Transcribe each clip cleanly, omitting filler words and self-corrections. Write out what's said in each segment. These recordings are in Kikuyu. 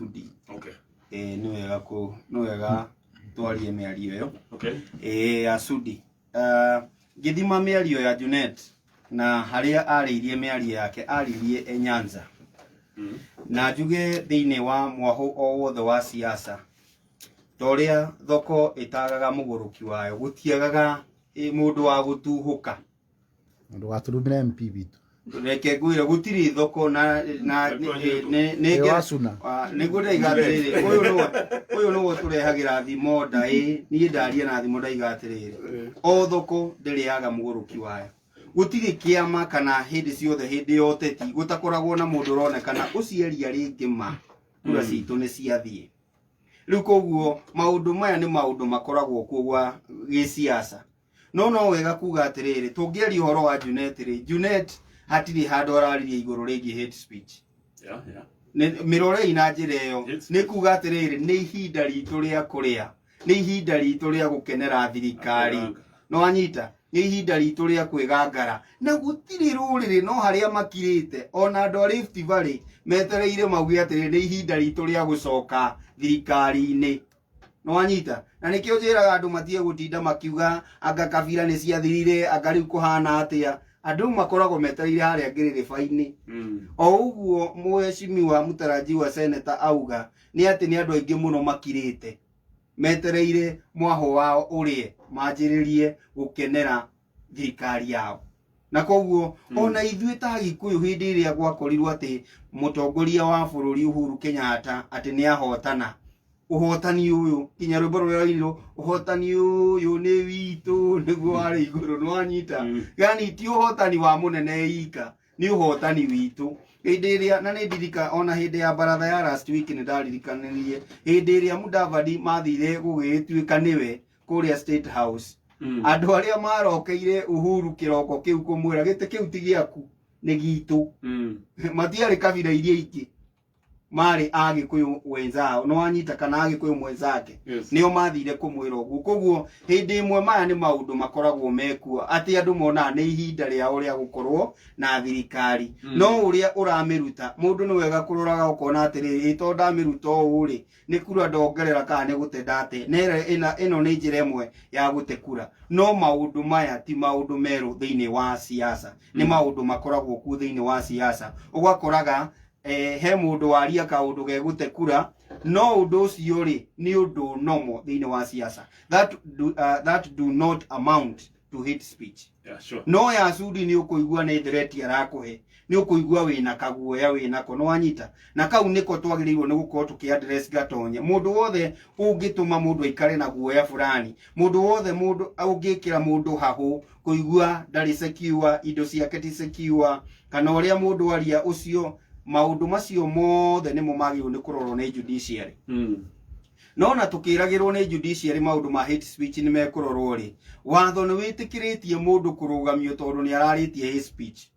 Sudi. Okay. Nĩ wega kũ nĩ wega twarie mĩario ĩyo. Okay. Ya Sudi. Ngĩthima mĩario ya Junet na harĩa arĩirie mĩario yake, aririe e Nyanza. Na njuge thĩinĩ wa mwahũ o wothe wa siasa, ta ũrĩa thoko ĩtagaga mũgũrũki wayo, gũtiagaga mũndũ wa gũtuhũka. Ndũgaturumĩre MP witũ. Reke ngwĩre, gũtirĩ thoko na nĩ Ĩ wacuna. Ah, nĩguo ndaiga atĩrĩrĩ, ũyũ nĩwe tũrehagĩra thimo ndaĩ. Niĩ ndaria na thimo, ndaiga atĩrĩrĩ, o thoko ndĩrĩaga mũgũrũki wayo. Gũtirĩ kĩama kana hĩndĩ ciothe, hĩndĩ ya ũteti, gũtakoragwo na mũndũ ũronekana ũciaria rĩngĩ ma kura citũ nĩ ciathiĩ rĩu. Koguo maũndũ maya nĩ maũndũ makoragwo kuo gwa gĩsiasa, no wega kuga atĩrĩrĩ, tũngĩaria ũhoro wa Junet rĩ, Junet hatirĩ handũ araririe igũrũ rĩgiĩ hate speech. Mĩrorei na njĩra ĩyo. Hate Nĩ kuga atĩrĩrĩ, nĩ ihinda ritũ rĩa kũrĩa, nĩ ihinda ritũ rĩa gũkenera thirikari. Kwĩgangara. No anyita, nĩ ihinda ritũ rĩa kwĩgangara, na gũtirĩ rũrĩrĩ no harĩa makirĩte, ona andũ a Rift Valley metereire mauge atĩrĩrĩ, nĩ ihinda ritũ rĩa gũcoka thirikari-inĩ. No anyita, na nĩkĩo njĩraga andũ matige gũtinda makiuga anga kabira nĩ ciathirire, anga rĩu kũhana atĩa. Andũ makoragwo metereire harĩa ngĩrĩrĩba-inĩ. O ũguo mheshimiwa mũtarajiwa seneta auga nĩ atĩ nĩ andũ aingĩ mũno makirĩte metereire mwahũ wao ũrĩe manjĩrĩrie gũkenera thirikari yao. Na koguo ona ithuĩ ta Gĩkũyũ, hĩndĩ ĩrĩa gwakorirwo atĩ mũtongoria wa bũrũri Uhuru Kenyatta atĩ nĩ ahotana, ũhotani ũyũ nginya rwĩmbo rũrĩa rwainirwo, "Ũhotani ũyũ nĩ witũ", nĩguo warĩ igũrũ. Nĩ wanyita? Yani ti ũhotani wa mũnene ika, nĩ ũhotani witũ. Hĩndĩ ĩrĩa na nĩ ndirika ona hĩndĩ ya baratha ya last week, nĩ ndaririkanĩrie hĩndĩ ĩrĩa Mudavadi mathire gũgĩtuĩka nĩwe kũrĩa State House, andũ arĩa marokeire Uhuru kĩroko kĩu kũmwĩra gĩtĩ kĩu ti gĩaku, nĩ gitũ, matiarĩ kabira iria ingĩ, marĩ Agĩkũyũ wenzao. Nĩ wanyita? Kana Agĩkũyũ mwenzake. Nĩo mathire kũmwĩra ũguo. Koguo hĩndĩ ĩmwe maya nĩ maũndũ makoragwo mekuo atĩ andũ monaga nĩ ihinda rĩao rĩa gũkorwo na thirikari. No ũrĩa ũramĩruta mũndũ nĩ wega kũroraga ũkona atĩrĩrĩ, ĩ to ndamĩruta ũũ rĩ, nĩ kura ndongerera kana nĩ gũte ndate? Nere ĩno nĩ njĩra ĩmwe ya gũte kura. No maũndũ maya ti maũndũ merũ thĩinĩ wa siasa, nĩ maũndũ makoragwo kuo thĩinĩ wa siasa. Ũgakoraga he mũndũ waria kaũndũ gegũte kura, no ũndũ ũcio rĩ, nĩ ũndũ nomo thĩinĩ wa siasa that do not amount to hate speech. No ya Sudi nĩ ũkũigua nĩ threat arakũhe, nĩ ũkũigua wĩna kaguoya wĩnako. Nĩ wanyita? Na kau nĩko twagĩrĩirwo nĩ gũkorwo tũkĩ address gatonye. Mũndũ wothe ũngĩtũma mũndũ aikare na guoya fulani, mũndũ wothe, mũndũ ũngĩkĩra mũndũ hahũ kũigua ndarĩ secure, indo ciake ti secure, kana ũrĩa mũndũ aria ũcio, maũndũ macio mothe nĩmo magĩrĩirwo nĩ kũrorwo nĩ judiciary. No na tukiragirwo nĩ judiciary maũndũ ma hate speech nĩ mekũrorwo rĩ, watho nĩ wĩtĩkĩrĩtie mũndũ kũrũgamio tondũ nĩ ararĩtie hate speech.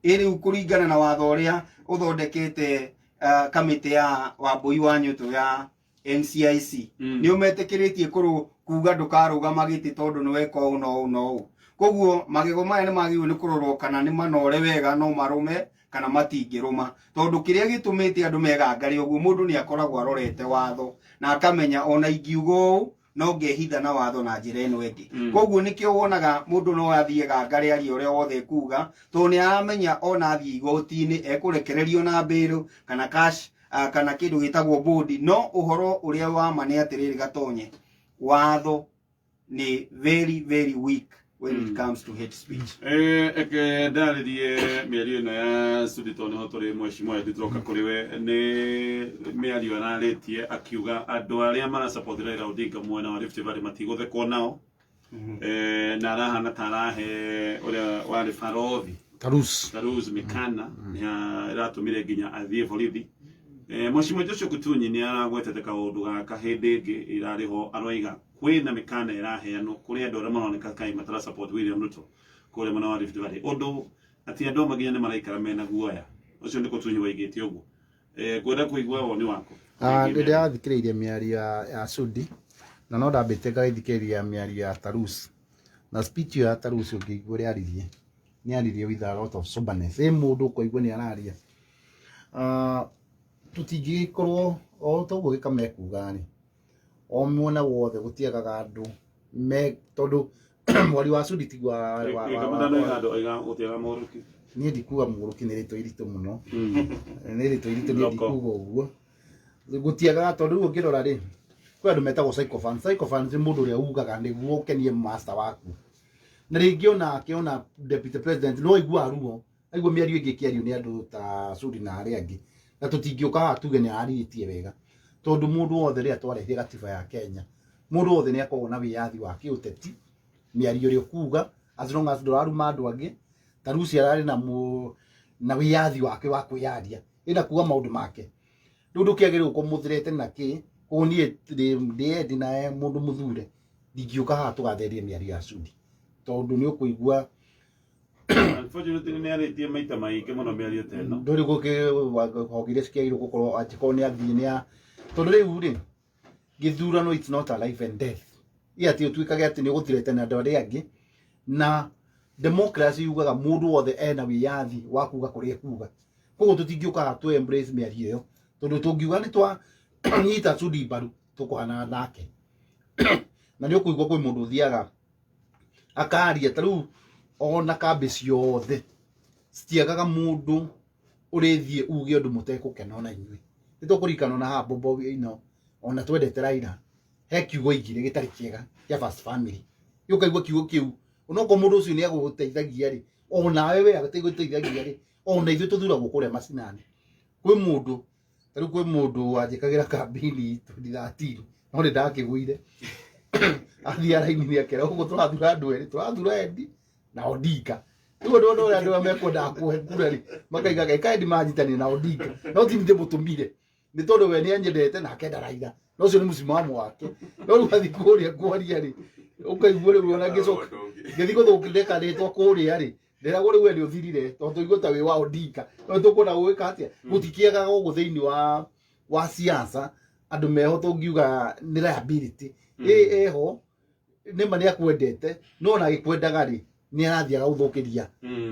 Ĩ rĩu kũringana na watho ũrĩa ũthondekete, kamĩtĩ ya Wambui wa Nyũtũ ya NCIC, nĩ ũmetĩkĩrĩtie kũrũ kuga ndũkarũgama gĩtĩ tondũ nĩ weka ũũ na ũũ na ũũ. Koguo magego maya nĩ magĩrĩirwo nĩ kũrorwo kana nĩ manore wega, no marũme kana matingĩrũma, tondũ kĩrĩa gĩtũmĩte andũ megangare ũguo, mũndũ nĩ akoragwo arorete watho na akamenya ona ingiuga ũũ no ngehitha na watho na njĩra ĩno ĩngĩ. Koguo nĩkĩo wonaga mũndũ no athiĩ gangare arie ũrĩa wothe ekuga, tondũ nĩ aramenya ona athiĩ igoti-inĩ ekũrekererio na bail kana cash, kana kĩndũ gĩtagwo bond. No ũhoro ũrĩa wa ma nĩ atĩrĩrĩ, gatonye, watho nĩ very very weak when it comes to hate speech. Eke ndarĩrie mĩario ĩno ya Sudi tondũ nĩho tũrĩ. Mheshimiwa Eddie, tũroka kũrĩ we. Nĩ mĩario ararĩtie akiuga andũ arĩa mara support Raila Odinga mwena wa Rift Valley matigũthekwo nao. Na arahana ta arahe ũrĩa warĩ barothi Tarus. Tarus mikana nĩ ĩratũmire nginya athiĩ borithi. Mheshimiwa Joshua Kutunyi nĩ aragwetete kaũndũ gaka hĩndĩ ĩngĩ ĩrarĩ ho, aroiga kwĩna mĩkana ĩraheanwo kũrĩ andũ arĩa maroneka kaĩ matara support William Ruto kũrĩa mwena wa Rift Valley, ũndũ atĩ andũ amwe nginya nĩ maraikara mena guoya. Ũcio nĩ Kutunyi waigĩte ũguo. Ngwenda kũigua woni waku. Ah, ndĩ ndĩrathikĩrĩirie mĩario ya Sudi na no ndambĩte ngagĩthikĩrĩria mĩario ya Tarus, na speech ĩyo ya Tarus ũngĩigua ũrĩa aririe, nĩ aririe with a lot of soberness. Ĩ mũndũ ũkaigua nĩ araria. Ah, Tũtingĩgĩkorwo o toguo gĩkame kuga rĩ, o mwena wothe gũtiagaga andũ me, tondũ mwari wa Sudi tiguo Gĩkama ndanoiga andũ aiga gũtiaga mũrũki. Niĩ ndikuga mũrũki, nĩ rĩtwa iritũ mũno, nĩ rĩtwa iritũ, niĩ Loko. ndikuga ũguo. Gũtiagaga, tondũ rĩu ũngĩrora rĩ, kwĩ andũ metagwo sycophants. Sycophants nĩ mũndũ ũrĩa ugaga nĩguo ũkenie master waku, na rĩngĩ onake, ona deputy president no aiguaga ruo aigua mĩario ĩngĩ ĩkĩario nĩ andũ ta Sudi na arĩa angĩ, na tũtingĩũka haha tuge nĩ ararĩtie wega, tondũ mũndũ wothe, rĩrĩa twarehire gatiba ya Kenya, mũndũ wothe nĩ akoragwo na wĩyathi wa kĩũteti, mĩario ĩrĩa ũkuga, as long as ndũraruma andũ angĩ. Ta Lucy ararĩ na wĩyathi wake wa kwĩyaria, ĩna kuga maũndũ make. Rĩu ndũkĩagĩrĩirwo kũmũthirete na kĩ. Koguo niĩ ndĩ na mũndũ mũthure, ndingĩũka haha tũgatherie mĩario ya Sudi, tondũ nĩ ũkũigua. Unfortunately nĩ arĩtie maita maingĩ mũno mĩario ta ĩno. Ndũrĩ gũkĩ honge iria cikĩagĩrĩirwo gũkorwo angĩkorwo nĩ athiĩ nĩ a, tondũ rĩu rĩ, gĩthurano, it's not a life and death, ĩ atĩ ũtuĩkage atĩ nĩ ũgũthirete na andũ arĩa angĩ. Na democracy yugaga mũndũ wothe ena wĩyathi wa kuga kũrĩa ekuga. Koguo tũtingĩũka haha tũ embrace mĩario ĩyo, tondũ tũngiuga nĩ twa nyita Sudi mbaru, tũkũhanana nake. Na nĩ ũkũigua kwĩ mũndũ ũthiaga akaria. Ta rĩu ona kambĩ ciothe citiagaga mũndũ ũrĩthiĩ uge ũndũ mũtekũkena. Ona inyuĩ nĩ tũkũririkana ona haha Bobo ino, ona twendete Raila, he kiugo aigire gĩtarĩ kĩega kĩa first family. Ũkaigua kiugo kĩu, onokorwo mũndũ ũcio nĩ agũgũteithagia rĩ, onawe we agũteithagia rĩ, ona ithuĩ tũthuragwo kũrĩa macinani. Kwĩ mũndũ, ta rĩu kwĩ mũndũ wanjĩkagĩra kambini 2013, no nĩ ndakĩgũire. Athiĩ raini akera ũguo, tũrathura andũ erĩ, tũrathura Endi na Odinga. Rĩu andũ ũrĩa andũ arĩa mekwendaga kũhe kura rĩ, makaiga kaĩ Endi manyitanire na Odinga, no ti ndĩmũtũmire, nĩ tondũ we nĩ anyendete na akenda Raila, no ũcio nĩ mũsimamo wake. No rĩu athiĩ kũrĩa kwaria rĩ, ũkaigua rĩu ona ngĩcoka ngĩthiĩ gũthũkĩrĩka rĩtwa kũrĩa rĩ, ndĩragwo rĩu we nĩ ũthirire, tondũ tũigue ta wĩ wa Odinga. No tũkwenda gwĩka atĩa? Gũtikĩagaga ũguo thĩinĩ wa siasa andũ meho tũngiuga nĩ liability ĩ eho. Nĩma nĩ akwendete, no ona agĩkwendaga rĩ, nĩ arathiĩ agagũthũkĩria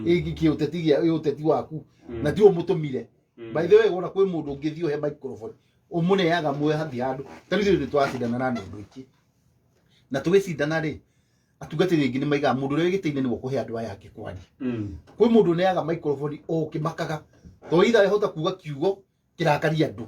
ĩ kĩũteti gĩa ũteti waku, na tiwe ũmũtũmire. By the way, wona kwĩ mũndũ ũngĩthiĩ ũhe microphone, ũmũneaga mwe hathiĩ handũ. Ta rĩu ithuĩ nĩ twacindana na nũndũ ingĩ, na tũgĩcindana rĩ, atungatĩri aingĩ nĩ maigaga mũndũ ũrĩa wĩ gĩtĩ-inĩ nĩwe ũkũhe andũ aya angĩ kwaria. Kwĩ mũndũ ũneaga microphone o ũkĩmakaga, to either ahota kuga kiugo kĩrakaria andũ,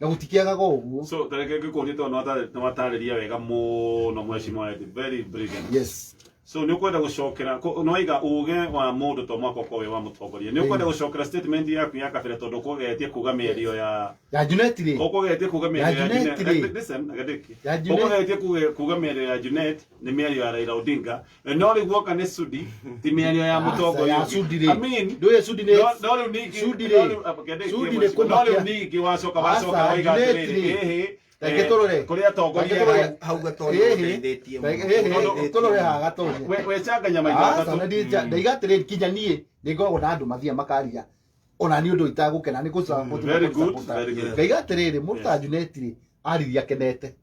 na gũtikĩagaga ũguo. So tareke ngĩkũrie, tondũ nĩ watarĩria wega mũno, mheshimiwa Eddie, very brilliant. Yes. So nĩ ũkwenda gũcokera nĩ waiga uge wa mũndũ to mwaka ũkorwo wĩ wa mũtongoria. Nĩ ũkwenda gũcokera statement yaku ya kabere, tondũ ũkũgeretie kuga mĩario ya Ya Junet rĩ? Ũkũgeretie kuga mĩario ya Ya Junet Junet. rĩ? Listen, agadeki. Ya Junet. Ũkũgeretie kuga mĩario ya Junet nĩ mĩario ya Raila Odinga. No rĩu guoka nĩ Sudi, ti mĩario ya Aca, mũtongoria ya ũngĩ. Sudi rĩ. I mean, Ndũĩ Sudi nĩ no rĩu ningĩ Sudi no rĩ. rĩu, akedeki, Sudi nĩ mheshimiwa. No rĩu kũmakia. ningĩ wacoka wacoka Aca, waiga Junet atĩrĩrĩ, rĩ. ĩhĩ, Reke tũrore. kũrĩ atongoria Reke tũrore. Hau Gatonye Ĩhĩ. ũteithĩtie mũno. Ĩhĩ, tũrore haha Gatonye. Wecanganya maita Aca, matatũ. na ndaiga atĩrĩrĩ, kinya niĩ nĩ ngoragwo na andũ mathiaga makaria ona niĩ ũndũ itagũkena nĩ Very good, very good. Ngaiga atĩrĩrĩ, mũndũ ta Junet rĩ, aririe akenete,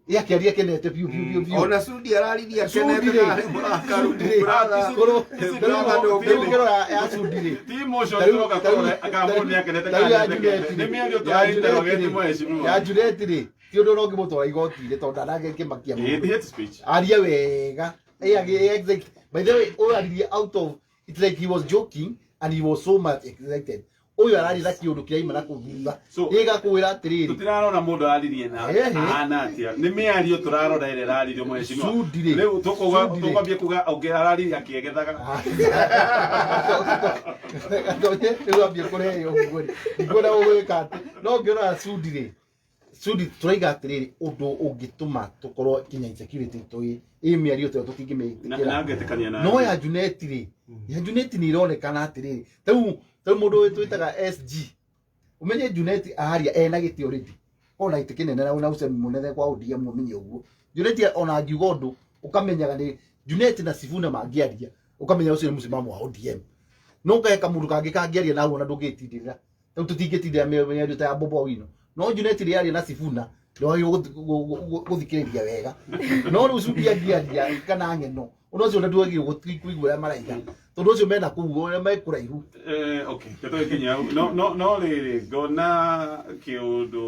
ĩ akĩaria akenete biũ biũ biũ biũ. Ona Sudi araririe Sudi akenete rĩ. na arĩ mũrakaru. Sudi rĩ. Brother, Korwo- ndũngĩ- rĩu ũngĩrora ya Sudi rĩ, Ti emotion Ta rĩu- tũroka kũrora kana mũndũ nĩ akenete ta kana rĩu ya nĩakenete. Junet Nĩ rĩ, mĩario ya tũrainterrogate Junet rĩ, mheshimiwa. ya Junet rĩ, ti ũndũ ũrĩa ũngĩmũtwara igoti-inĩ, tondũ ndanagĩkĩmakia Ĩ, mũndũ. hate speech. Aria wega. Exact. By the way, ũyũ aririe out of, it's like he was joking and he was so much excited. Ũyũ araria na kĩũndũ kĩraima na kũu thutha, So, ĩgakwĩra atĩrĩrĩ, Tũtirarora mũndũ araririe na Ehe. ahana atĩa, nĩ mĩario tũrarora ĩrĩa ĩraririo, mheshimiwa. Sudi rĩ. Rĩu tũkuga Sudi rĩ. tũkwambia kuga ũngĩ araririe akĩegethaga. Gatonye rĩu ambie kũreheo ũguo rĩ, ndikuona ũgwĩka atĩ. No ũngĩrora Sudi rĩ, Sudi tũraiga atĩrĩrĩ, ũndũ ũngĩtũma tũkorwo kinya insecurity tũĩ ĩ mĩario ta ĩyo Na tũtingĩmĩtĩkĩra. Na ngetĩkania na No ya Junet rĩ, ya Junet nĩ ironekana atĩrĩrĩ, tarĩu mũndũ ũyũ twĩtaga SG, ũmenye Junet aria ena gĩtĩ already, ona gĩtĩ kĩnene na ũcemi mũnene kwa ODM. Ũmenye ũguo Junet ona angiuga ũndũ, ũkamenyaga nĩ Junet na Sifuna mangĩaria, ũkamenya ũcio nĩ mũsimamo wa ODM. No ũkahe kamũndũ kangĩ kangĩaria nawe ona ndũngĩtindĩrĩra. Rĩu tũtingĩtindĩra mĩario ta ya Bobo Owino, no Junet rĩaria na Sifuna ndwagĩrĩirwo gũthikĩrĩria wega. No rĩu Sudi angĩaria kana ng'eno Ũndũ ũcio nduagirwo kũigua ũrĩa maraiga tondũ ũcio mena kũu ũrĩa me kũraihu. Okay, tũtagĩkinya hau. No rĩrĩ ngona kĩũndũ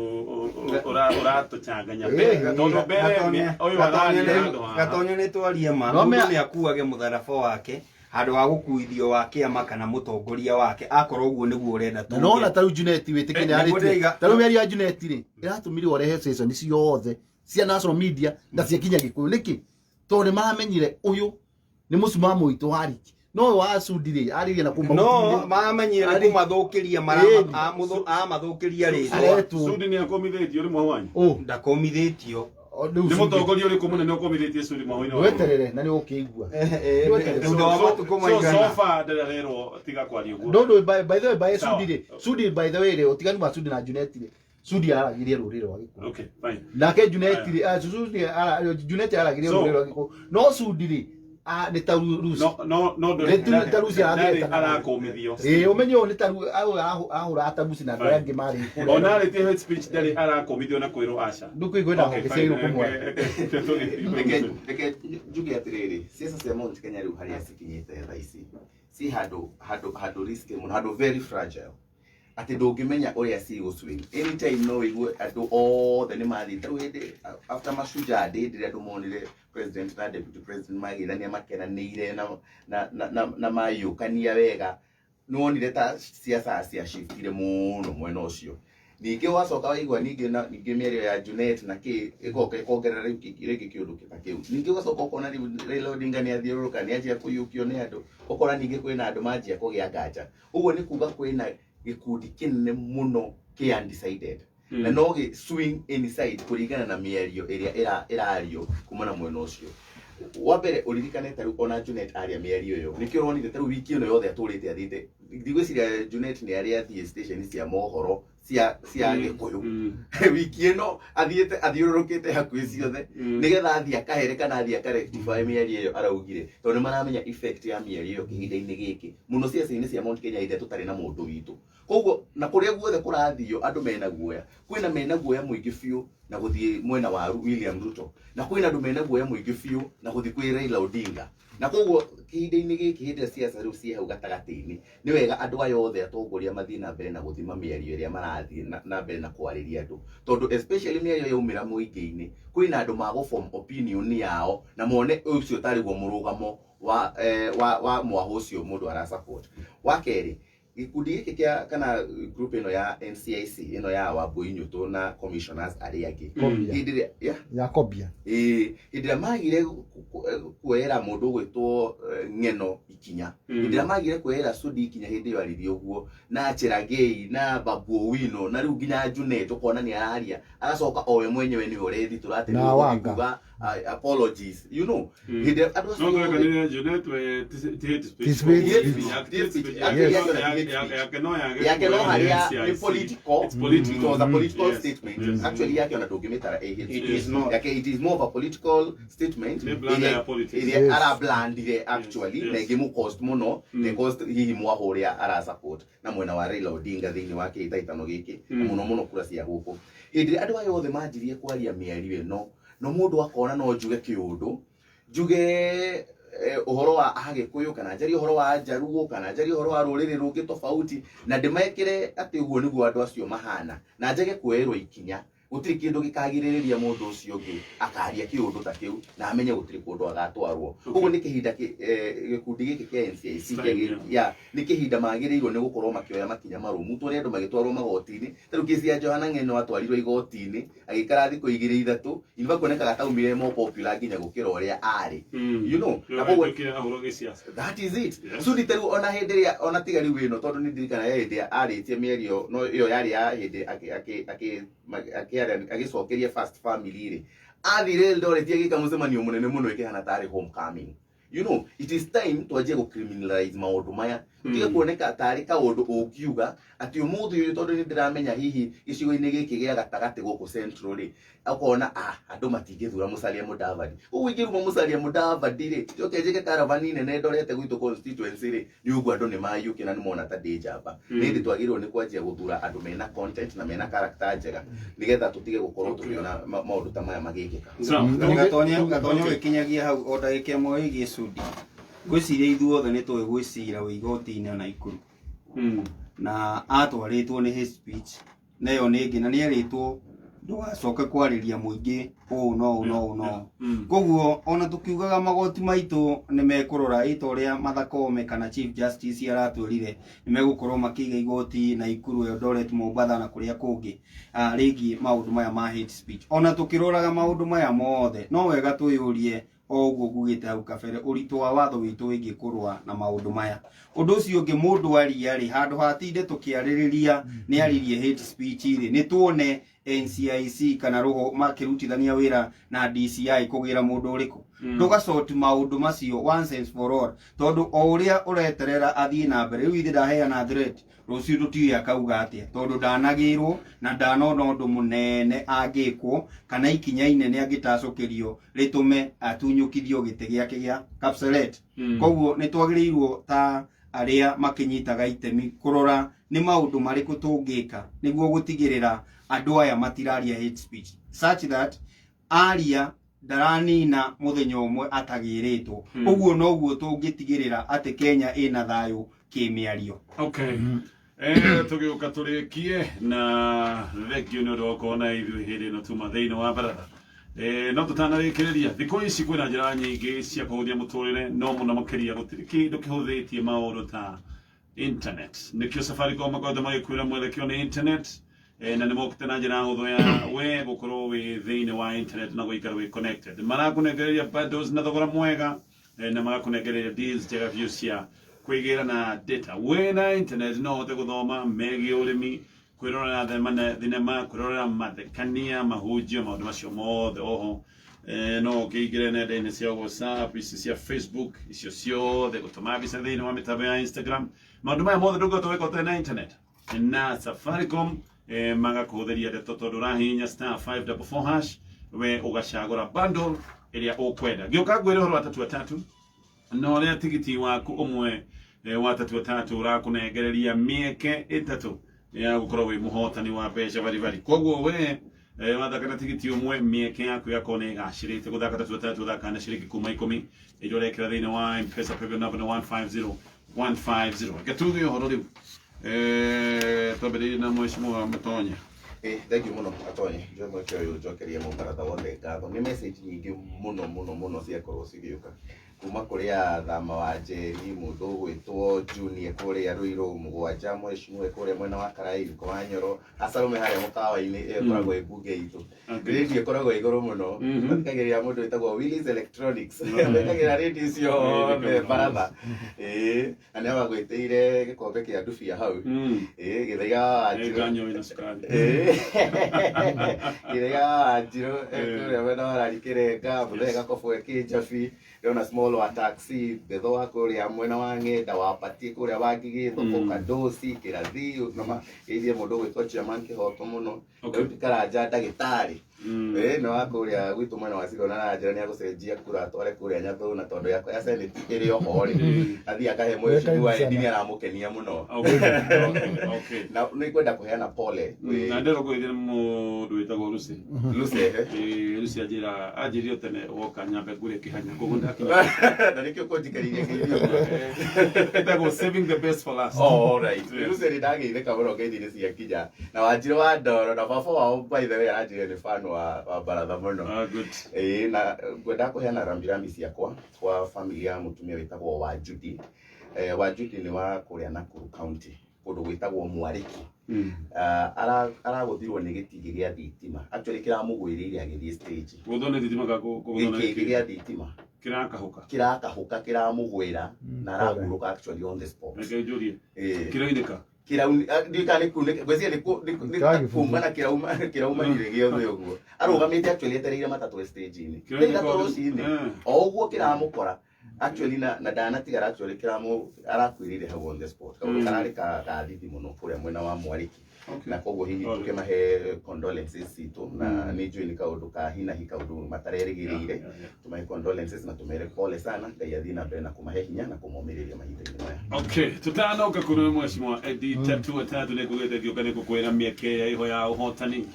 ũratũchanganya tondũ mbere ũyũ araria handũ haha. Gatonya nĩ twarie ma. No Mũndũ nĩ akuage mũtharaba wake handũ ha gũkuithio wa kĩama kana mũtongoria wake, akorwo ũguo nĩguo ũrenda. Na nona ta rĩu Junet wĩtĩkie nĩ Nĩguo arĩtie ndĩraiga. ta rĩu mĩario ya Junet rĩ ĩratũmire ũrehe station ciothe cia national media na cia kinya Gĩkũyũ nĩkĩ? Tondũ nĩ maramenyire ũyũ nĩ mũcumaa mũitũ wa riki, no ũyũ wa Sudi rĩ aririe na kũu no mahuti-inĩ. mamenyire nĩ Arĩ- kũmathũkĩria. Ĩni. Amathũkĩria rĩtwa. Aretwo. Sudi nĩ akomithĩtio rĩ mwahu wanyu? Ũ, Ndakomithĩtio. O, rĩu Nĩ Sudi. mũtongoria ũrĩkũ mũnene ũkomithĩtie Sudi mwahu-inĩ wanyu? Weterere na nĩ ũkĩigua. Thutha wa matukũ So maigana. far ndarĩ arerwo tiga kwaria ũguo. No, no, by the way, by Sawa. Sudi rĩ, Sudi by the way rĩ, ũtiganu wa Sudi na Junet rĩ, Sudi aragĩria rũrĩrĩ rwa Gĩkũyũ. Okay, fine. Nake Junet rĩ, Sudi Junet aragĩria rũrĩrĩ rwa Gĩkũyũ. No Sudi rĩ, nĩ ta Rusi. No Nĩ ta Rusi ndarĩ arathireta. arakomithio. Ĩĩ, ũmenye ũyũ nĩ ta ahũraga ta Rusi na andũ arĩa angĩ marĩ kũrĩa. Ona arĩtie hate speech ndarĩ arakomithio na kwĩrwo aca. Ndũkũigua na honge cia irũkũ mwena. Reke njuge atĩrĩrĩ, siasa cia Mount Kenya rĩu harĩa cikinyĩte thaa ici ci handũ risky mũno, handũ very fragile, atĩ ndũngĩmenya ũrĩa cigũ swing anytime. No ũigue andũ othe nĩ mathiĩ tarĩu hĩndĩ after Mashujaa Day, rĩrĩa andũ monire president na deputy president magĩthania makenanĩire na mayũkania wega, nĩwonire ta siasa cia shiftire mũno mwena ũcio. Ningĩ wacoka waigua ningĩ na ningĩ mĩario ya Junet na kĩ ĩgoka ĩkongerera rĩu rĩngĩ kĩũndũ ta kĩu. Ningĩ ũgacoka ũkona rĩu Raila Odinga nĩ athiũrũrũka, nĩ anjia kũiyũkio nĩ andũ, ũkona ningĩ kwĩna andũ manjia kũgĩa nganja. Ũguo nĩ kuga kwĩna gĩkundi kĩnene mũno kĩ undecided na no gĩ swing any side kũringana na mĩario ĩrĩa ĩrario kuma na mwena ũcio. Wa mbere ũririkane ta rĩu ona Junet aria mĩario ĩyo, nĩkĩo ũronire ta rĩu wiki ĩno yothe atũrĩte athiĩte. Ndigwĩciria Junet nĩ arĩa athiĩ station cia mohoro cia Gĩkũyũ wiki ĩno, athiĩte athiũrũrũkĩte hakuhĩ ciothe nĩgetha athiĩ akahere kana athiĩ akarectify mĩario ĩyo araugire, tondũ nĩ maramenya effect ya mĩario ĩyo kĩhinda-inĩ gĩkĩ mũno ciaca-inĩ cia Mount Kenya hĩndĩ ĩrĩa tũtarĩ na mũndũ witũ. Koguo na kũrĩa guothe kũrathio andũ mena guoya, kwĩna mena guoya mũingĩ biũ na gũthiĩ mwena wa William Ruto, na kwĩna andũ mena guoya mũingĩ biũ na gũthiĩ kwĩ Raila Odinga. Na koguo kĩhinda-inĩ gĩkĩ, hĩndĩ ĩrĩa siasa rĩu ciĩ hau gatagatĩ-inĩ, nĩ wega andũ aya othe atongoria mathiĩ na mbere na gũthima mĩario ĩrĩa marathiĩ na mbere na kwarĩria andũ, tondũ especially mĩario yaumĩra mũingĩ-inĩ, kwĩna andũ magũ form opinion yao na mone ũcio tarĩ guo mũrũgamo wa mwahũ ũcio mũndũ ara support. Wa kerĩ, gĩkundi gĩkĩ kĩa kana group ĩno ya NCIC ĩno ya Wambui Nyũtũ na commissioners arĩa angĩ Kobia. hĩndĩ ĩrĩa yeah, Yakobia. Ĩĩ, hĩndĩ ĩrĩa magire kuoera mũndũ ũgwĩtwo Ng'eno ikinya, hĩndĩ ĩrĩa magire kuoera Sudi ikinya hĩndĩ ĩyo aririe ũguo, na Cherargei na Babu Owino, na rĩu nginya Junet ũkona nĩ araria, agacoka o we mwenyewe nĩwe ũrethitũra atĩ Na nĩwe ũgũthiĩ Wanga. kuga apologies, hĩndĩ ĩrĩa andũ No acio othe twekanire Junet we ti hate speech. Ti speech. Hate speech. Hate speech. Yes. Yake no yage. Yake no harĩa NCIC. nĩ political. It's political. It was a political statement. Actually yake ona ndũngĩmĩtara a hate It speech. is not. Yake it is more of a political statement Nĩ blunder ya politics. ĩrĩa arablandire actually na ĩngĩmũ cost mũno, na cost hihi mwahũ ũrĩa ara support na mwena wa Raila Odinga thĩinĩ wa kĩhĩtahĩtano gĩkĩ, na mũno mũno kura cia gũkũ. Hĩndĩ ĩrĩa andũ aya othe manjirie kwaria mĩario ĩno, no mũndũ akona no njuge kĩũndũ, njuge ũhoro wa Agĩkũyũ, kana njarie ũhoro wa Njaruo, kana njarie ũhoro wa rũrĩrĩ rũngĩ tofauti, na ndĩmekĩre atĩ ũguo nĩguo andũ acio mahana, na njage kuoerwo ikinya, gũtirĩ kĩndũ gĩkagirĩrĩria mũndũ ũcio ũngĩ akaria kĩũndũ ta kĩu na amenye gũtirĩ kũndũ agatwarwo. Koguo nĩ kĩhinda gĩkundi gĩkĩ kĩa NCIC Time, yeah. ya nĩ kĩhinda magĩrĩirwo nĩ gũkorwo makĩoya makinya marũmu. Tuone andũ magĩtwarwo magoti-inĩ. Ta rĩu kesi ya Johana Ng'eno, atwarirwo igoti-inĩ agĩikara thikũ 2 3, in fact kuonekaga taumire more popular nginya gũkĩra ũrĩa arĩ, na koguo Ahũrwo gĩciaca. That is it. Yes. Sudi ta rĩu ona hĩndĩ ĩrĩa ona tiga rĩu ĩno, tondũ nĩ ndirikana ya hĩndĩ arĩtie mĩario no ĩyo yarĩ ya hĩndĩ agĩcokeria first family rĩ, athire Eldoret agĩka mũcemanio mũnene mũno ĩkĩhana tarĩ homecoming. It is time twanjie gũ criminalize maũndũ maya. Tũtige kuoneka tarĩ kaũndũ ũngiuga atĩ ũmũthĩ ũyũ tondũ nĩ ndĩramenya hihi gĩcigo-inĩ gĩkĩ gĩa gatagatĩ gũkũ Central rĩ, ũkona andũ matingĩthura Musalia Mudavadi. Ũguo ingĩruma Musalia Mudavadi rĩ, njoke njĩke karavani nene ndorete gwitũ constituency rĩ, nĩ ũguo andũ nĩ mayũkia na nĩ mona ta ndĩ njamba. Nĩ hĩndĩ twagĩrĩirwo nĩ kwanjia gũthura andũ mena content na mena character njega nĩgetha tũtige gũkorwo tũkĩona maũndũ ta maya magĩkĩka. Gatonye ũgĩkinyagia hau o ndagĩka ĩmwe wĩgiĩ Sudi, ngwĩciria ithuothe nĩ tũĩ gwĩcira wĩ igoti-inĩ Naikuru na atwarĩtwo nĩ hate speech na ĩyo nĩ ĩngĩ, na nĩ erĩtwo ndũgacoke kwarĩria mũingĩ ũũ no ũũ no ũũ no ũũ. Koguo ona tũkiugaga magoti maitũ nĩ mekũrora ĩ ta ũrĩa Martha Koome kana Chief Justice aratwĩrire nĩ megũkorwo makĩiga igoti Naikuru, Eldoret, Mombatha na kũrĩa kũngĩ rĩgiĩ maũndũ maya ma hate speech. Ona tũkĩroraga maũndũ maya mothe no wega twĩyũrie o ũguo ngugĩte hau kabere ũritũ wa watho witũ wĩgiĩ kũrũa na maũndũ maya. Ũndũ ũcio ũngĩ, mũndũ aria rĩ, handũ hatinde tũkĩarĩrĩria nĩ aririe hate speech rĩ, nĩ tuone NCIC kana rũho makĩrutithania wĩra na DCI kũgĩra mũndũ ũrĩkũ. Ndũgacoti maũndũ macio once and for all, tondũ o ũrĩa ũreterera athiĩ na mbere, rĩu ithe ndaheana threat, rũciũ tũtiũĩ akauga atĩa, tondũ ndanagĩrwo na ndanona ũndũ mũnene angĩkwo kana ikinya inene angĩtacũkĩrio rĩtũme atunyũkithio gĩtĩ gĩake gĩa Kapseret. Koguo nĩ twagĩrĩirwo ta arĩa makĩnyitaga itemi kũrora nĩ maũndũ marĩkũ tũngĩka nĩguo gũtigĩrĩra andũ aya matiraria hate speech such that aria ndaranina mũthenya ũmwe atagĩrĩtwo. Ũguo noguo tũngĩtigĩrĩra atĩ Kenya ĩna thayũ kĩmĩario. Okay. Tũgĩũka tũrĩkie na thengio nĩ ũndũ wa gũkorwo na ithuĩ hĩndĩ ĩno tuma thĩinĩ wa baratha. No tũtanarĩkĩrĩria, thikũ ici kwĩna njĩra nyingĩ cia kũhũthia mũtũrĩre, no mũno makĩria gũtirĩ kĩndũ kĩhũthĩtie maũndũ ta internet. Nĩkĩo Safaricom makoretwo magĩkwĩra mwelekeo nĩ internet, na nĩ mokĩte na njĩra hũthũ ya we gũkorwo wĩ thĩinĩ wa internet na gũikara wĩ connected. Marakũnengereria bundles na thogora mwega, na magakũnengereria deals njega biũ cia kwĩgĩra na data. Wĩna internet no ũhote gũthoma megiĩ ũrĩmi, kwĩrorera thenema, kwĩrorera mathekania, mahunjio, maũndũ macio mothe. Oho no ũkĩingĩre nenda-inĩ cia WhatsApp, ici cia Facebook, icio ciothe, gũtũma mbica thĩinĩ wa mĩtambo ya Instagram. Maũndũ maya mothe ndũngĩhota gwĩka ũtarĩ na internet. Na Safaricom magakũhũthĩria ndeto tondũ ũrahihinya star 544 hash, we ũgacagũra bundle ĩrĩa ũkwenda. Ngĩũka ngwĩre ũhoro wa tatu atatu na ũrĩa tigiti waku ũmwe wa tatu atatu ũrakũnengereria mĩeke ĩtatũ ya gũkorwo wĩ mũhotani wa mbeca baribari. Koguo we wathaka na tigiti ũmwe, mĩeke yaku yakorwo nĩ ĩgacĩrĩte. Gũthaka tatu atatu ũthakaga na ciringi kuma 10 iria ũrekĩra thĩinĩ wa M-Pesa paybill number nĩ 150150. Reke tuge ũhoro rĩu. Twambĩrĩirie na mheshimiwa Matonya. Thank you mũno Atonye, njoe mweke ũyũ njokerie mũbaratha wothe ngatho. Nĩ message nyingĩ mũno mũno mũno ciakorwo cigĩũka kuma kũrĩ Athama wa Njeri, mũndũ ũgwĩtwo Junior kũrĩa Ruiru, mũgwanja mheshimiwa kũrĩa mwena wa Karai, Ruko wa Nyoro, Acarume harĩa mũkawa-inĩ ĩyo ĩkoragwo ĩ mbunge itũ. Radio ĩkoragwo ĩgũrũ mũno. Mathikagĩrĩria mũndũ wĩtagwo Willis Electronics. Mekagĩra radio ciothe baratha. Na nĩ agwĩtĩire gĩkombe kĩa ndubia hau. Gĩthaiga wa Wanjirũ. Nganyua wĩna cukari. Gĩthaiga wa Wanjirũ, kũrĩa mwena wa Rari Kĩrenga, Mũthee Gakobo e Kĩnjabi, ndĩrona Small wa Taxi, Betho wa kũrĩa mwena wa Ng'enda, wa Patie kũrĩa wa Ngigĩ thoko, Kandoci, Kĩrathi, na geithie mũndũ ũgwĩtwo Chairman Kĩhoto mũno. Daudi Karanja ndagĩtarĩ. Nĩ wa kũrĩa gwitũ mwena wa Sigona, na njĩra nĩ agũcenjia kura atware kũrĩa Nyathũ, na tondũ yakwa ya Senate ĩrĩ oho rĩ, athiĩ akahe mheshimiwa Eddie, nĩ aramũkenia mũno. Na nĩ ngwenda kũheana pole kwĩ Na ndĩrwo kũgeithia nĩ mũndũ wĩtagwo Lucy. Lucy, ehe. Lucy anjĩra anjĩrire tene woka nyambe ngũre kĩhanya, koguo ndakinya. Na nĩkĩo kũnjikarĩire ngeithio ũguo. Ĩtagwo saving the best for last. Oh, all right. Lucy nĩ ndageithĩka mũno ngeithi nĩ ciakinya. Na Wanjirũ wa Ndoro na baba wao, by the way, aranjĩrire nĩ fan wa baratha mũno. Ah, good. Na ngwenda kũheana rambirambi ciakwa kwa family ya mũtumia wĩtagwo Wanjudi. Wanjudi nĩ wa kũrĩa Nakuru County, kũndũ gwĩtagwo Mwarĩki. Aragũthirwo nĩ gĩtingĩ gĩa thitima. Actually kĩramũgwĩrĩire agĩthiĩ stage. Gũthwo nĩ thitima kana kũgũthwo na Gĩtingĩ gĩkĩ? gĩa thitima. Kĩrakahũka. Kĩrakahũka, kĩramũgwĩra na arahurũka actually on the spot. Reke njũrie. Kĩroinĩka? Ndiũĩ kana nĩ kunĩka, ngwĩciria nĩ nĩ ta Kĩragĩbuthu. kuma na kĩraumanire gĩothe ũguo. Arũgamĩte actually etereire matatũ stage-inĩ. Kĩroinĩka Nĩ ithatũ rũcinĩ. O ũguo kĩramũkora. Actually na ndanatigara actually kĩramu arakuĩrĩire hau on the spot kaũndũ kararĩ ka thithi mũno kũrĩa mwena wa Mwariki. Na koguo hihi tũkĩmahe condolences citũ, na nĩ njũĩ nĩ kaũndũ ka hinahi, kaũndũ matarerĩgĩrĩire. Tũmahe condolences na tũmere pole sana. Ngai athiĩ na mbere na kũmahe hinya na kũmomĩrĩria mahinda-inĩ maya. Okay, tutanoka kũrĩ mheshimiwa Eddie Tatu Tatu nĩ ngugĩte ngĩũka nĩ ngũkwĩra mĩeke ya iho ya ũhotani.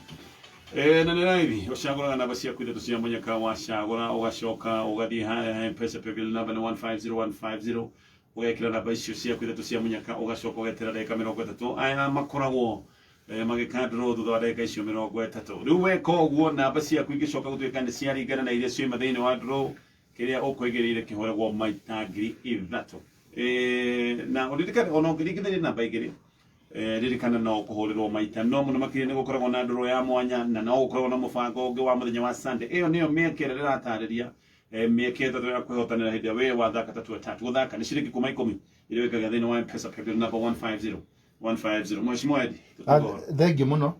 Na nĩ raithi, ũcagũraga namba ciaku ithatũ cia mũnyaka, wacagũra ũgacoka ũgathiĩ harĩa ha M-Pesa paybill number nĩ 150150, ũgekĩra namba icio ciaku ithatũ cia mũnyaka, ũgacoka ũgetera ndagĩka 30. Aya makoragwo magĩkandũrwo thutha wa ndagĩka icio 30. Rĩu weka ũguo, namba ciaku ingĩcoka gũtuĩka nĩ ciaringana na iria cioima thĩinĩ wa draw, kĩrĩa ũkũigĩrĩire kĩhũragwo maita 3000. Na ũririkane ona ũngĩringithania namba igĩrĩ, ririkana no kũhũrĩrwo maita no mũno makĩria nĩ gũkoragwo na ndũrũ ya mwanya na no gũkoragwo na mũbango ũngĩ wa mũthenya wa Sunday. Ĩyo nĩyo mĩeke ĩrĩa ndĩratarĩria, mĩeke ĩtatũ ya kwĩhotanĩra hĩndĩ ĩrĩa we wathaka tatu tatu. Gũthaka nĩ ciringi kuma 10 iria wĩkaga thĩinĩ wa M-Pesa paybill number 150 150. Mheshimiwa Eddie, tũtigoro. Thengiũ mũno.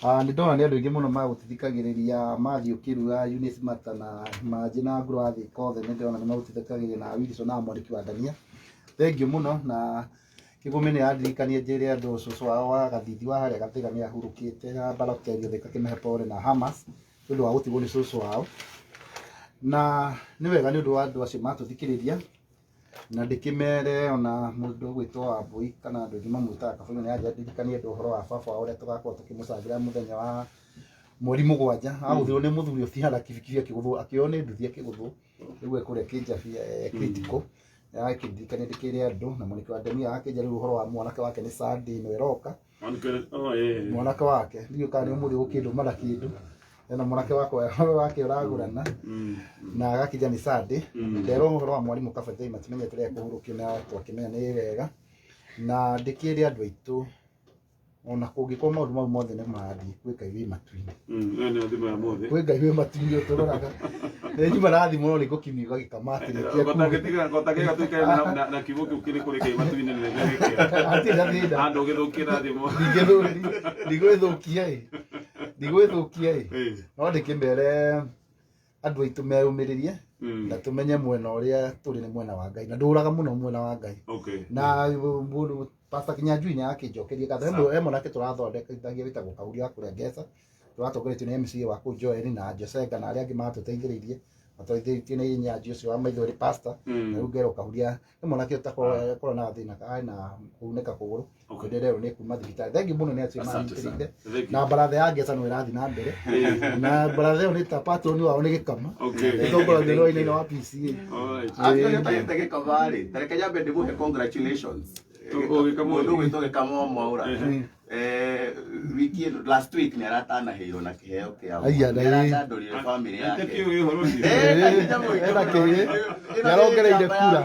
Nĩ ndona nĩ andũ aingĩ mũno magũtithikagĩrĩria Matthew Kĩrua, Eunice Mata na Manjĩ na Ngũrũ wa Thika othe nĩ ndĩrona nĩ magũtithikagĩrĩria na Wilson na mwandĩki wa Ndania. Thengiũ mũno. Na Kĩgũmĩ nĩ andirikanie njĩre andũ cũcũ wao wa Gathithi wa harĩa Gathiga nĩ ahurũkĩte na Baroteri Thika kĩmahe pole na Hamas nĩ ũndũ wa gũtigwo nĩ cũcũ wao. Na nĩ wega nĩ ũndũ wa andũ acio matũthikĩrĩria na ndĩkĩmere ona mũndũ ũgwĩtwo Wambũi kana andũ aingĩ mamwĩtaga Kabũyũ nĩ andirikanie andũ ũhoro wa baba wao ũrĩa tũgakorwo tũkĩmũcangĩra mũthenya wa mweri 7. Agũthirwo nĩ mũthuri ũtihana kibikibi akĩgũthwo, akĩoywo nĩ nduthi akĩgũthwo rĩu e kũrĩa Kĩnjabi critical. Akĩndirikania ndĩkĩre andũ na mwanake wa Ndemia akĩnja rĩu ũhoro wa mwanake wake nĩ Sunday ĩno ĩroka. Mwanake wake ndiũĩ kana nĩ ũmũthĩ ũkĩndũma na kĩndũ ena mwanake wakwa wake ũragũrana na agakĩnja nĩ Sunday. Nderwo ũhoro wa mwarimũ Kabethei matimenyete rĩrĩa kũhurũkio na twakĩmenya nĩ wega. Na ndĩkĩre andũ aitũ ona kũngĩkorwo maũndũ mau mothe nĩ marathiĩ, kwĩ Ngai wĩ matu-inĩ. Ĩyo nĩyo thimũ ya mũthĩ. Kwĩ Ngai wĩ matu-inĩ ũtũroraga. Nĩ njuma na thimũ no nĩ ngũkimiuga gĩkama atĩrĩkia kuga. Gotangĩtiga tũikare na kiugo kĩu kĩrĩ kũrĩ Ngai matu-inĩ nĩ gĩkĩra. Hatirĩ na thĩna. Handũ ũgĩthũkie na thimũ. Ndigwĩthũkia ĩ, ndigwĩthũkia ĩ, no ndĩkĩmere andũ aitũ meyũmĩrĩrie na tũmenye mwena ũrĩa tũrĩ nĩ mwena wa Ngai na ndũraga mũno mwena wa Ngai. Na mũndũ Pastor Kinyanjui nĩ akĩnjokeria ngatho. He mwanake tũrathondekithagia wĩtagwo Kahuria wa kũrĩa Ngeca, tũratongoretio nĩ MCA wa kũu Joel na Josenga na arĩa angĩ matũteithĩrĩirie, mateithĩrĩirie nĩ Nyanji ũcio wa maithori pastor. Na rĩu ngerwo Kahuria nĩ mwanake ũtakorwo na thĩna na kunĩka kũgũrũ. Ndĩrerwo nĩ kuma thibitarĩ. Thengiũ mũno nĩ acio manyitĩrĩire. Na baratha ya Ngeca no ĩrathiĩ na mbere na baratha ĩyo nĩ ta patron wao nĩ Gĩkama ĩtongoragio nĩ Wainaina wa PCA. Actually ũtagĩte Gĩkama rĩ, ta reke nyambe ndĩmũhe congratulations. Mũndũ ũgwĩtwo Gĩkama wa Mwaũra wiki ĩno, last week nĩ aratanahĩirwo na kĩheo kĩa Aya, nĩ aratandũrire family yake. Ena kĩĩ? Nĩarongereire kura.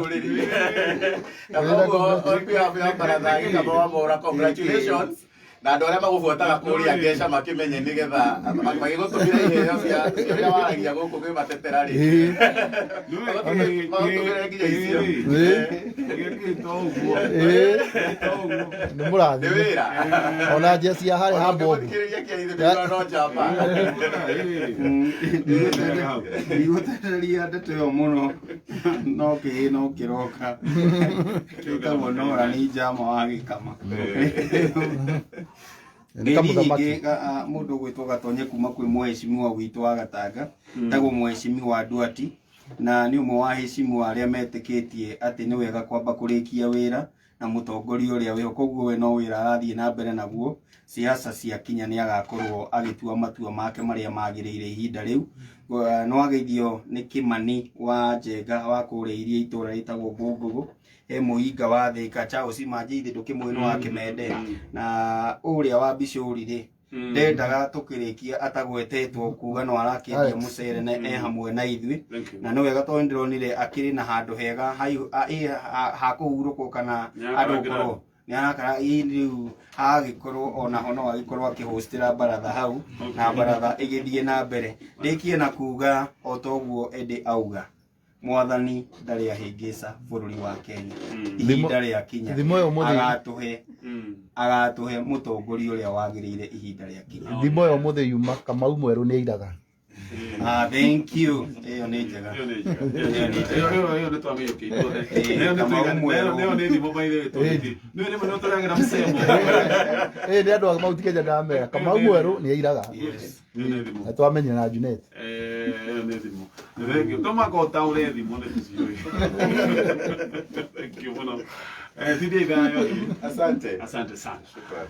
Na koguo on behalf ya baratha ya Gĩkama wa Mwaũra, congratulations na andũ arĩa magũbuataga kũrĩa Ngeca makĩmenye nĩgetha magĩgũtũmĩra iheo cia ũrĩa waragia gũkũ kwĩmatetera rĩ, magũtũmĩre nginya icio. Nĩ mũrathime. Nĩ wĩra. Ona njeci ya harĩa ha bomu. Ũngĩmũthikĩrĩria kĩaithe nĩguo no njamba. Ndigũtereria ndeto ĩyo mũno no kĩĩ no kĩroka kĩtagwo Nora nĩ njama wa Gĩkama. Nĩ kamũthamaki. Nyingĩ mũndũ ũgwĩtwo Gatonye kuma kwĩ mũhecimiwa witũ wa Gatanga tagwo mũhecimiwa Nduati, na nĩ ũmwe wa hecimu arĩa metĩkĩtie atĩ nĩ wega kwamba kũrĩkia wĩra na mũtongoria ũrĩa wĩho, koguo we no wĩra arathiĩ na mbere naguo. Siasa ciakinya nĩ agakorwo agĩtua matua make marĩa magĩrĩire ihinda rĩu. No ageithio nĩ Kĩmani wa Njenga wa kũrĩa iria itũra rĩtagwo Mbũngũgũ, he mũinga wa Thĩka Charles Manjithi ndũkĩmũĩ nĩ wa Kĩmende, na ũrĩa wa Bicũri rĩ ndendaga tũkĩrĩkia atagwetetwo kuga no arakĩendia Alex. mũcere na e hamwe na ithuĩ. Na nĩ wega tondũ nĩndĩronire akĩrĩ na handũ hega ha kũhurũkwo kana Nĩ andũ arakara. gũkorwo nĩ arakara ĩ rĩu agĩkorwo onaho no agĩkorwo akĩhostĩra baratha hau na baratha ĩgĩthiĩ na mbere. Ndĩkie na kuga o toguo Eddie auga, mwathani ndarĩ ahĩngĩca bũrũri wa Kenya. Ihinda rĩakinya Thimo ĩyo mũthĩ agatũhe mũtongoria ũrĩa wagĩrĩire ihinda rĩakinya. Thimo ĩyo mũthĩ yuma Kamau mwerũ nĩ airaga. Ah, thank you. Ĩyo nĩ njega. Ĩyo nĩ njega. Ĩyo ĩyo ĩyo nĩ twamĩiyũkia ithuothe. Ĩĩ, Ĩyo nĩ Kamau tũiga- mwerũ. ĩyo nĩ thimo by the way tũngĩthiĩ. Nĩ rĩmwe nĩ tũragĩra msemo. Ĩ nĩ andũ a Mount Kenya ndamera Kamau mwerũ nĩ airaga. Yes. Ĩyo nĩ thimo. Na twamenyana na Junet. Ĩyo nĩ thimo. Thank you. Tũmaka ũtaũre thimo nĩ tũciũĩ. Thank you mũno. Tindie ithayo. Asante. Asante sana. Shukran.